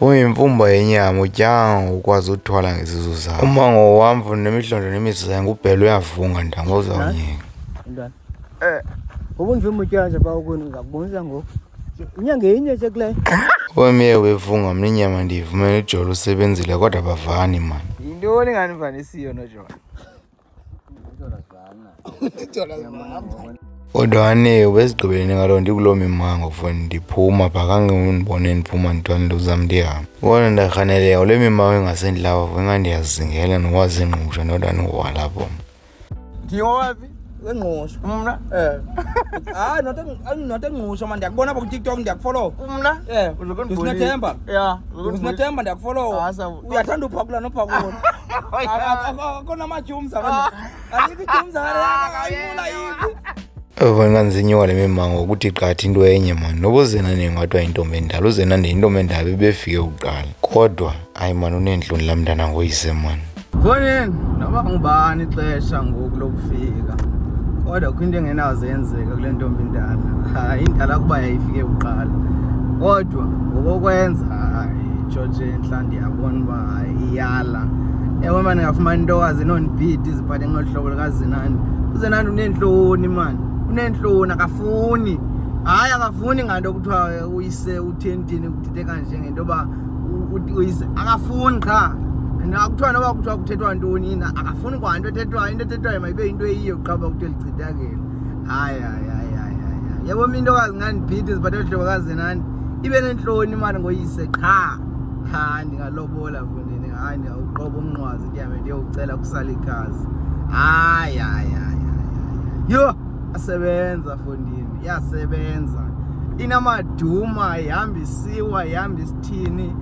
Uyimfumba yenyama utyanga ukwazi uthwala ngesisu sakho. Umango wam mfuna nemihlonto nemizenge ubhele uyavunga ntanga uzawunyeka. Mntwana. Eh. Ngoba undivimba utya nje phaa kuni ngakubonisa ngoku. Inyanga yenye nje kuleyo. Omye wevunga mna inyama ndiyivumela ujolo usebenzile kodwa bavani mani. Yintoni enganivanisiyo noJola? Kodwa ane bezigqibelene ngaloo nto ikuloo mimango fo ndiphuma pha khange undibone ndiphuma ndithwala into zam ndihambe. Kodwa ndarhaneleka kule mimango engasendlava fo ingandiyazingela noba zingqusho ndodwa ndingowalapho mna. Ndingowaphi? Engqusho. Mna? Eh. Hayi not not engqusho man ndiyakubona apha kuTikTok ndiyakufollow. Mna? Eh. Uzokundibulisa. Ndisinathemba. Ya. Ndisinathemba ndiyakufollow. Ah, sawu. Uyathanda uphakula nophakula. Akona matyumza kanje. Alikho ityumza ayimula yiphi. Evona nzinyuka le mimango ukuthi qatha into enye mani noba uZenande ngathiwa yintombi endala uZenande yintombi endala bebefike kuqala kodwa hayi mani uneentloni laa mntana ngoyise mani. Mfonini, noba ngubani ixesha ngoku lokufika kodwa kukho into engenaze yenzeka kule ntombi indala. Hayi indala kuba yayifike kuqala kodwa ngokokwenza hayi tshotshe entla ndiyabona uba hayi iyala. Ewe mani ndingafumana intokazi enondibhidi iziphathe ngolu hlobo lukaZenande. UZenande uneentloni mani, uneentloni akafuni. Hayi akafuni nganto kuthiwa uyise uthentini kuthethe kanje ngento yoba uyise akafuni qha. And akuthiwa noba kuthiwa kuthethwa ntoni na akafuni kwanto ethethwayo, into ethethwayo mayibe yinto eyiyo qha uba kuthiwe lichithakele. Hayi hayi hayi hayi hayi. Yabo mna intokazi ingandibhidi iziphathe olu hlobo kaZenande ibe neentloni mani ngoyise qha. Hayi ndingalobola mfondini, hayi ndingawuqoba umnqwazi ndihambe ndiyowucela kusalikazi. Hayi hayi hayi hayi. Yho, asebenza mfondini, iyasebenza. Inamaduma, ihamba isiwa, ihamba isithini.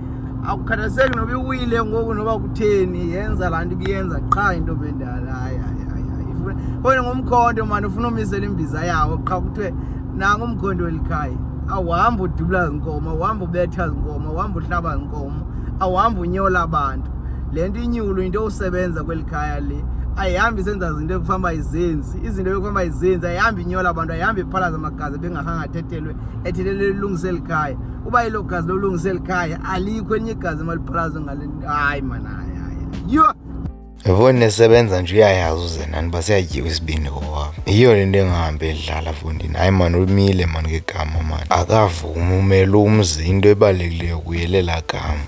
Akukhathaliseki noba iwile ngoku noba kutheni, yenza laa nto ibiyenza qha intombi endala. Hayi hayi hayi hayi. Ifuna kodwa ngumkhonto mani ufuna umisela imbiza yawo qha kuthiwe nangu umkhonto weli khaya. Awuhambi udubula zinkomo, awuhambi ubetha zinkomo, awuhambi uhlaba zinkomo, awuhambi unyola abantu. Le nto inyulu into usebenza kweli khaya le. Ayihambi isenza zinto ekufanele izenzi, izinto ekufanele izenzi, ayihambi inyola abantu, ayihambi iphalaza amagazi ebengakhange athethelwe, ethethelwe ilungise eli khaya. Uba ilo gazi lolungise eli khaya, alikho elinye igazi emaliphalaze ngale. Hayi man, hayi hayi. Yho! Yabona esebenza nje uyayazi uZenani uba siyatyiwa isibindi kowabo. Yiyo le nto engahambi edlala fondini. Hayi mani umile mani ngegama mani. Akavumi umele umzi into ebalulekileyo kuye lelaa gama.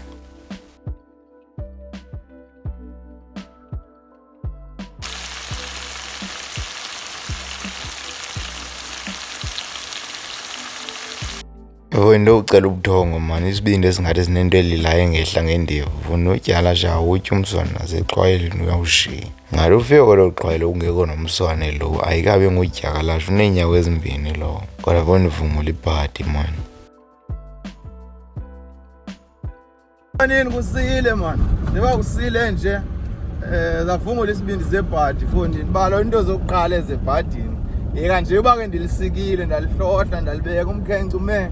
Yho into yokucela ubuthongo mani isibindi esingathi sinento elilayo engehla ngendevu funa utyala sha utye umswane nasexhwayeleni uyawushiya. Ngathi ufike kwelo xhwayelo kungekho nomswane lo ayikabi ngudyakalashe uneenyawo ezimbini lowo. Kodwa fondivumula ibhadi mani. Nini kusile man, njengoba kusile nje eh zavungula isibindi zebhadi fondini balo into zokuqala ezebhadini yeka nje uba ke ndilisikile ndalihlohla ndalibeka umkhenkce ume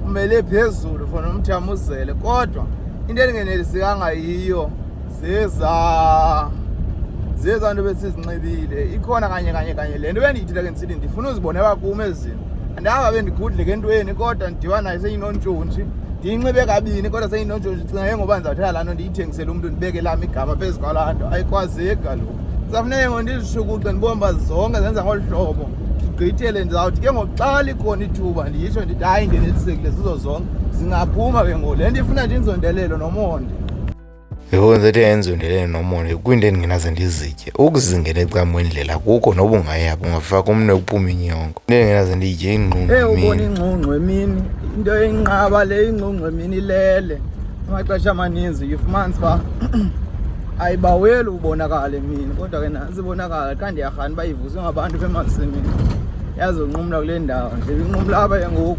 umele phezulu fona umthamuzele kodwa into endingenelisekanga yiyo zeza zeza nto besizinxibile ikhona kanye kanye kanye le nto bendiyithile ke ndisithi ndifuna uzibonela kum ezi zinto andihamba bendigudleke entweni kodwa ndidiba nayo seyinontshontsshi ndiyinxibe kabini kodwa seyinontshontsshi cinga ke ngoba ndizawuthatha laa nto ndiyithengisele umntu ndibeke lam igama phezu kwalaa nto ayikwazeki kaloku kusafuneke ngo ndizishukuxe ndibone uba zonke zenza ngolu hlobo ndigqithele ndizawuthi ke ngoku xa likhona ithuba nditsho ndithi hayi ndenelisekile zizo zonke zingaphuma ke ngoku le nto ifuna nje inzondelelo nomonde. Yho ndizothi yenzondelelo nomonde kwinto endingenaze ndizitye. Ukuzingela ecam kwendlela akukho noba ungayaphi ungafaka umnwe kuphume inyongo. Into endingenaze ndiyitye ingqungqu Hey ubona emini. ingqungqu emini into enqaba le ingqungqu emini ilele amaxesha amaninzi uyifumanisa uba ayibaweli ubonakala emini kodwa ke nantsi ibonakala xa ndiyarhani uba ivuswe ngabantu bemasimini yazonqumla kule ndawo nje inqumla apha ke ngoku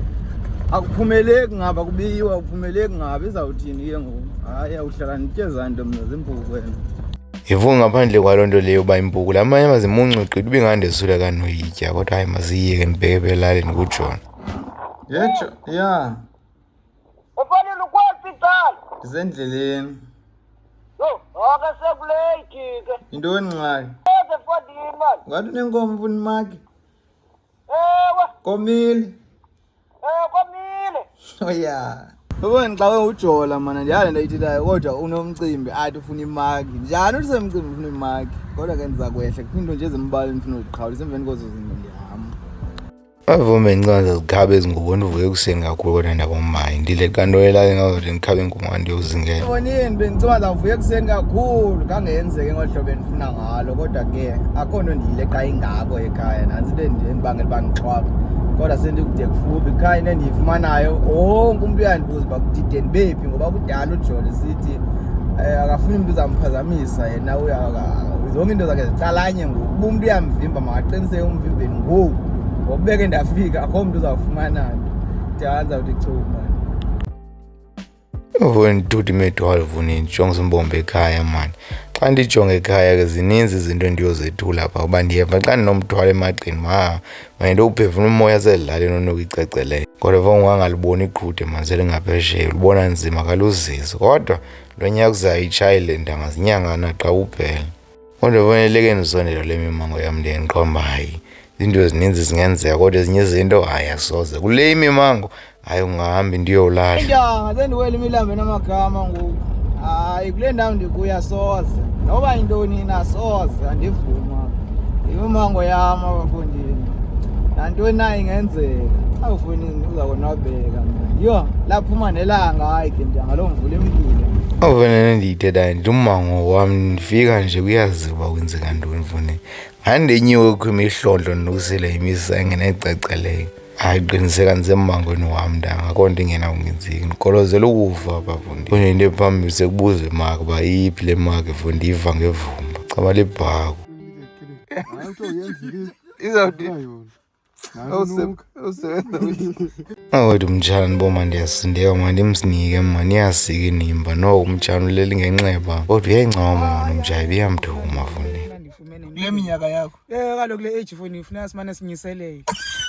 akuphumeleki ngapha kubiyiwa akuphumeleki ngapha izawuthini ke ngoku hayi awuhlala nditye zanto mna zimpuku wena. Yivuka ngaphandle kwaloo nto leyo uba impuku la amanye mazimuncu gqitha uba ingandesula kanoyitya kodwa hayi maziyeke ndibheke elalini kujona. Yejo ya Ufanele ukwaphi icala? ndisendleleni. Yho, ake sekuleythi ke. Yintoni ngxaki? Eze fondini mani. Ngathi unenkomo mfuni maki. Ewe, Komile. ewe komile. Oh ya. Ubona xa ujola mana ndiyale nto ayithethayo kodwa unomcimbi athi ufuna imaki. Njani uthi semcimbi ufuna imaki? Kodwa ke ndiza kwehla kukho iinto nje ezimbalwa endifuna uziqhawulisa emveni kwezo zinto ndihamba. Avume ndicinga zikhabe ezingubo ndivuke ekuseni kakhulu kodwa ndabomayi ndile xa nto elali ngazothi ndikhabe ingubo nga ndiyozingela. Onini bendicinga ndizawuvuka ekuseni kakhulu kangeyenzeke ngolu hlobo endifuna ngalo kodwa ke akho nto ndiyileqa ingako ekhaya nantsi into endibangela uba ndixhwake kodwa sendikude kufuphi khaya into endiyifumanayo wonke umntu uyandibuza uba kudide ndibephi ngoba kudala ujole sithi um akafuni umntu uzamphazamisa yena zonke iinto zakhe zicalanye ngoku uba umntu uyamvimba makaqiniseke umvimbeni ngoku ngokubeke ndafika akho mntu uzawufumana nto ndiyanza uthi chu mani. Uvuna ndithuthi imithwalo vuna ndijonge umbombo ekhaya mani. Xa ndijonga ekhaya ke zininzi izinto endiyozethula phaa kuba ndiyeva xa ndinomthwalo emagxeni ma mayinto uphefumla umoya asezilalini onuka iceceleyo. Kodwa fa ungangaliboni iqhude mani selingaphesheya ulibona nzima kaluzizi. Kodwa lo nyaka uzayo itshayile ntanga zinyangana qha kuphela. Kodwa faneleke ndisondela le mimango yam ndiye ndiqonda uba hayi izinto ezininzi zingenzeka kodwa ezinye izinto hayi asoze. Kule imimango hayi ungahambi ndiyolahla. Intanga sendiwela imilambo enamagama ngoku. Hayi kule ndawo ndikuyo asoze. Noba yintoni na asoze andivuma. Yimimango yam abafundini. Nantoni na ingenzeka. Awufuni uza konwabeka mna. Yho, laphuma nelanga hayi ke ntanga loo mvula imkile. Ovenene ndiyithethayo ndithi ummango wam ndifika nje kuyaziwa uba kwenzeka ntoni mfondini. Ngandinyuke kukho imihlondlo ndinusile imisenge nececeleyo. Hayi qiniseka ndisemmangweni wam ntanga akho nto ingenakungenzeki. Ndiqolozela ukufa apha mfondini. Kunye into ephambili sekubuzwa imaki uba iyiphi le maki mfondini ndiyiva ngevumba. Caba libhaku. Izawuthi Awethu mtshana ndiboma ndiyasindeka mandimsinike mani iyasika inimba noko umtshana uleli ngenxeba kodwa uyayincoma mani umjayiba iyamthuma funi. Kule minyaka yakho. Eh kaloku le age foni funeka simane sinyiselele.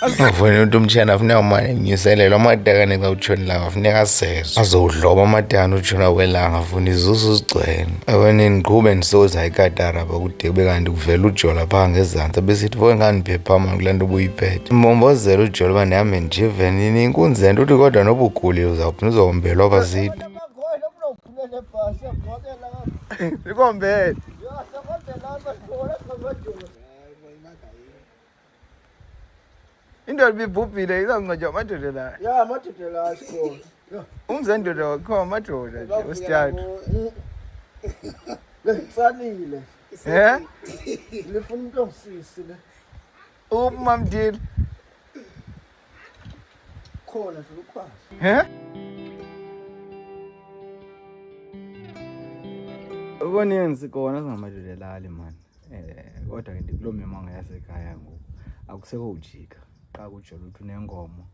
Ufuna ukuthi umtshana funeka umane unyiselelwa amatakane xa utshona ilanga funeka asezwe azowudloba amatakane utshona kwelanga funa izusu zigcwele. Ewe ndiqhube ndisoza ikatara apha kude kube kanti kuvela ujola phaa ngezantsi abesithi fo ngandiphepha mani kule nto ubuyiphethe. Mbombozela ujola uba ndihambe ndijive nini inkunzi yento uthi kodwa noba ugulile uzawuphinda uzohombelwa apha sithi. Likombele. Indoda ibibhubhile izawungcwatywa amadoda la. Ya amadoda la sikhona. Umzendoda wakho amadoda nje wesithathu. Lentsalile. Eh? Lifuna umuntu ongusisi le. Uphi mamdili? Khona nje ukwazi. He? Okuninzi kona singamadoda elali mani. Eh kodwa ke ndikuloo mimango yasekhaya ngoku. Akusekho ujika. Qha kujola uthi unenkomo.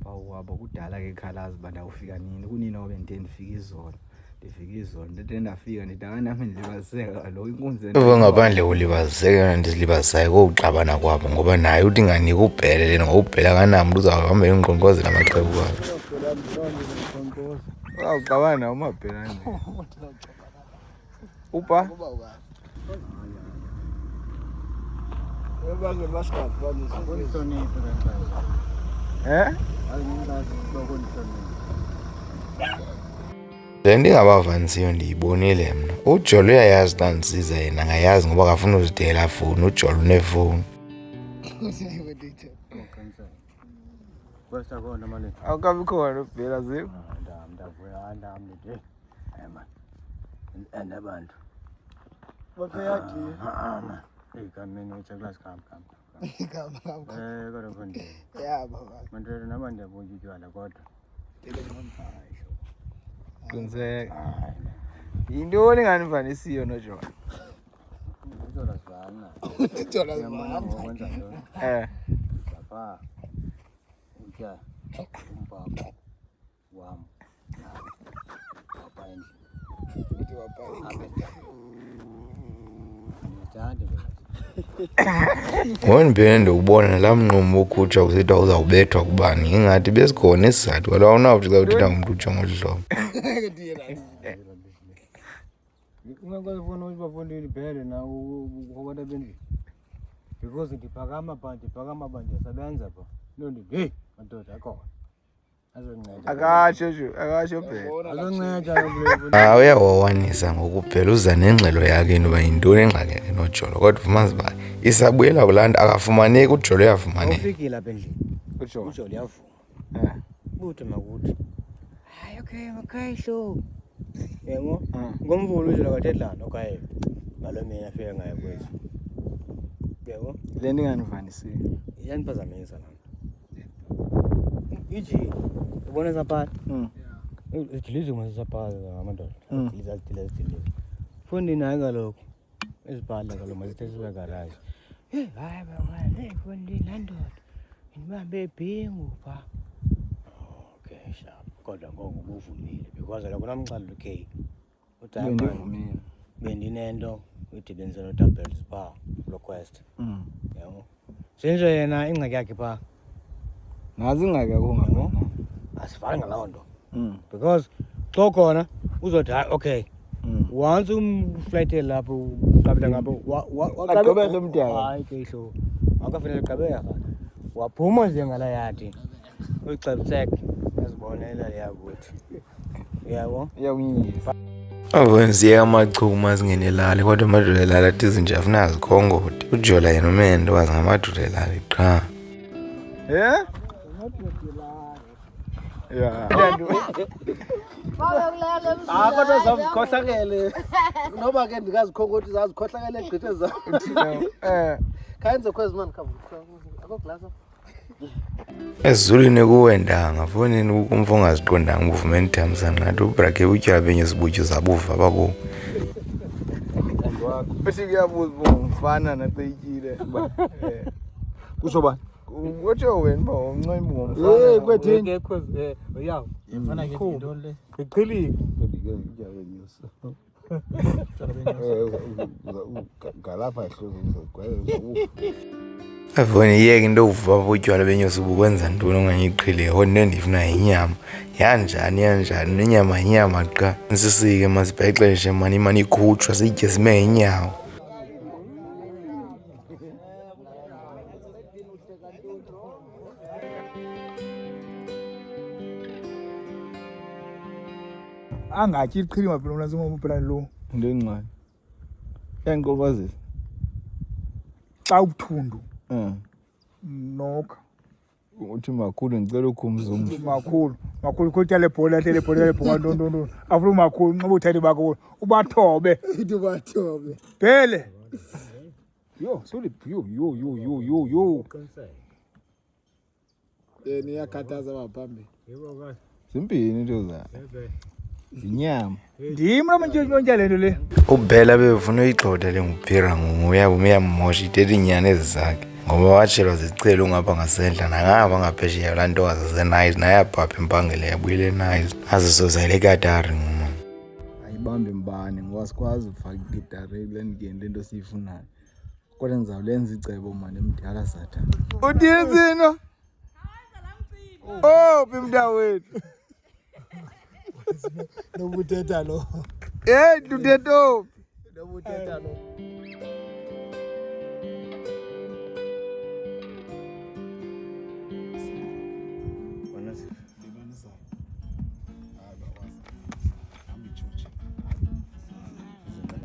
Bawabo kudala ke khalazi uba ndawufika nini. Kunini obe ndide ndifike izolo. Ndifike izolo. Ndide ndafika ndithi akanami ndilibaziseka kaloku inkunzi. Uve ngaphandle kulibaziseka ndizilibazisayo kokuxabana kwabo ngoba naye uthi inganika ubhele lena ngoba ubhele akanamntu uzawuhamba eyonqonqozela amaxhego akhe. Uzawuxabana nawo umabhela nje. Upa? Eh? Le nto ingabavanisiyo ndiyibonile mna. UJolo uyayazi xa ndisiza yena angayazi ngoba akafuni uzidela afowuni. UJolo unefowuni. Awukabi khona ubhela zikho. Anabantu. Baphe Hey, kam kam. Kam kam. Eh, kodwa mfondini. Ya baba. Mantwana noma ndiyabutya utywala kodwa. Qiniseka. Yintoni enganivanisiyo noJola? Utywala sivana. Utywala Uyabona ngokwenza ntoni? Eh. Lapha utya umbhako wam. Wapha endlini. Ndiyithanda ke. Ngoku ndiphinde ndiwubona laa mnqumo ukhutshwa kusithiwa uzawubethwa kubani ingathi besikhona isizathu kaloku awunawuthi xa uthetha ngumntu utsho ngolu hlobo. Ungakwazi ufuna ukuthi bafundile ibhele na ukubona bendlini. Because ndiphakama pha ndiphakama pha ndiyasebenza pha. Loo nto hey madoda akhona. Akatsho nje, akatsho bhele. Azonceda. Ah, uyawawanisa ngokuphela uza nengxelo yakhe into yoba yintoni ingxaki yakhe noJolo, kodwa ufumanisa uba isabuyela kulaa nto akafumaneki uJolo uyafumaneka. Ufikile apha endlini. Ujolo. Ujolo uyavuma. Eh. Buthi makuthi. Hayi okay, okay hlo. Yebo. Ngomvulo ujolo kathethi laa nto okanye ngaloo mini afike ngayo kwethu. Yebo. Le nto ingandivanisiyo. Iyandiphazamisa laa nto. Iji, ubona zapata? Izidilizi uma zisapata amadoda. Zidiliza, zidiliza, zidiliza. Fundi naye kaloku. Izibhadla kaloku mazithethiswe egaraji. Hey, hayi bangani, hey fundi laa ndoda. Ndibambe ibhingu pha. Okay, sharp. Kodwa ngoku ubuvumile because kaloku namxelela okay. Uthi hayi, man, Bendivumile. bendinento udibanise notabels phaa kuloo quest. Yabo. Senje yena ingxaki yakhe phaa. Nazi ingxaki yakho ngabona. Asifani ngaloo nto. Because xa ukhona uzothi hayi okay. Once umflayithele lapho uqabela ngapho Agqibele umdaka. Hayi ke ihlo. Akafanele gqibeka. Waphuma nje ngala yadi. Uyixebisek yazibonela leyakuthi. Uyabo? Iyakunyisa. Avenziyeka amachuma zingenelali kodwa amadoda elali athi izinja afuna zikhongode. UJola yena umendo wazi ngamadoda elali qha. Eh? Yeah. Ah, kodwa zazikhohlakele. Noba ke ndingazikhonkoti zazikhohlakele gqithe zam. Eh. Khayenze khwezi mani khavuka. Akho glass. Ezulwini kuwendanga fonini umfo ongaziqondanga ubuvume ndithamsanqa athi ubrakhe utywala benye zibutyu zabuva bakuwo. Uthi kuyabuza uba ngumfana naxa ityile uba eh. Kusho bani? Utsho wena uba umncane uba ngumfana. Hey, kwethini? Ngalapha Avone iyeke into yokuvuva butywala benyosi bukwenza ntoni okanye iqhile kodwa into endiyifuna yinyama. Yanjani yanjani nenyama yinyama qha. Sisike masibhexeshe mani imane ikhutshwa sitye sime ngenyawo. Angatyi iqhilima phela mna singomphela lo. Into engcane. Iyandiqobazisa. Xa ubuthundu Eh. noka. Uthi makhulu ndicela ukhumza umfu. Makhulu, makhulu khutya le bhola le bhola le bhola nto nto nto. Afuna umakhulu nxiba uthele bakho ubathobe. Ubathobe. Bhele. Yo, sorry, yo yo yo yo yo yo. Yena iyakhathaza abaphambili. Zimbini into zayo. Zinyama. Ndim lo mntshintshontsha le nto le. UBhela befuna uyigxotha le nguphira ngoku uyamosha ithetha iinyani ezi zakhe ngoba watshelwa zicelo ungapha ngasentla nangapha ngaphesheya laa ntokazi zaseNice naye abhabha impangele yabuyela eNice azisozayile ekatari nguma. Ayibambi mbane ngoba sikwazi ufaka igitare kule ndikeni le nto siyifunayo. Kodwa ndizawulenza icebo mani emdala sathana. Uthini Zino? Oh, phi mntawethu? Nobuthetha lo. Hey, tuthetha phi? Nobuthetha lo.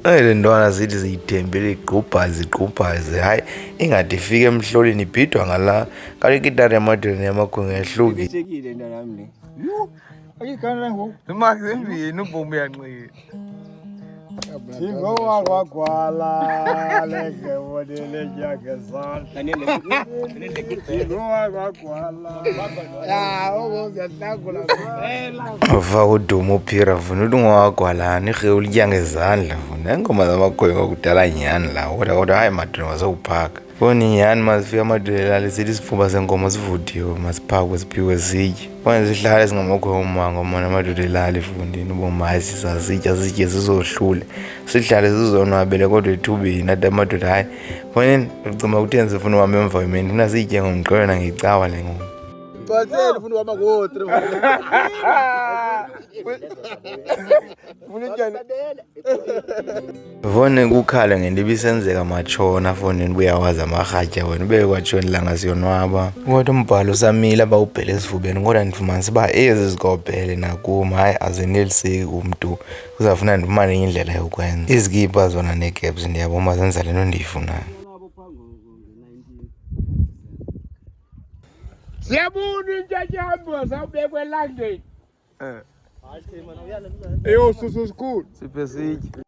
Le ntwana zithi ziyithembile igqubhaze igqubhaze hayi ingade ifike emhloleni ibhidwa ngala kaloku ikitari yamadodana yamakhwenkwe yahlukile. Isekile ntanam le. Ayikana ngoku. Zimak zimbini ubomi uyanxila. NdingowakwaGwala lengebonele nyangezandla. NdingowakwaGwala. Ya, oko ziyahlangula. Ufa udumo uphira vuna uthi ungowagwalani irhewu litya ngezandla vuna iingoma zamakhwenkwe kudala nyhani lawo kodwa kodwa hayi madoda masokuphaka foni nyhani mazifika amadoda elali sithi isifuba senkomo sivuthiwe masiphakwe siphiwe sitye fone sihlale singamakhwenkwe umango mona amadoda elali fondini ubomi hayi sizasitya sitye sizohlule sihlale sizonwabele kodwa ethubeni athi amadoda hayi fonini ucima kutheni sifuna uhamba emva kwemini funa siyitye ngomgqibelo nangecawa le ngoma. Cwatheni ufuna uhamba ngo-3. Fone kukhale ngento ibisenzeka matshona fondini ubuyawazi amarhatya wena ube kwatshona ilanga siyonwaba. Kodwa umbhalo usamile apha ubhele esifubeni kodwa ndifumanisa uba ezi zikobhele nakum hayi azeneliseki umntu kuzawufuna ndifumane enye indlela yokwenza. Izikipa zona neecaps ndiyabona uba zenza le nto ndiyifunayo. Siyabona intyatyambo zawubekwa elangeni. Eyosusu sikhulu. Siphe sitye.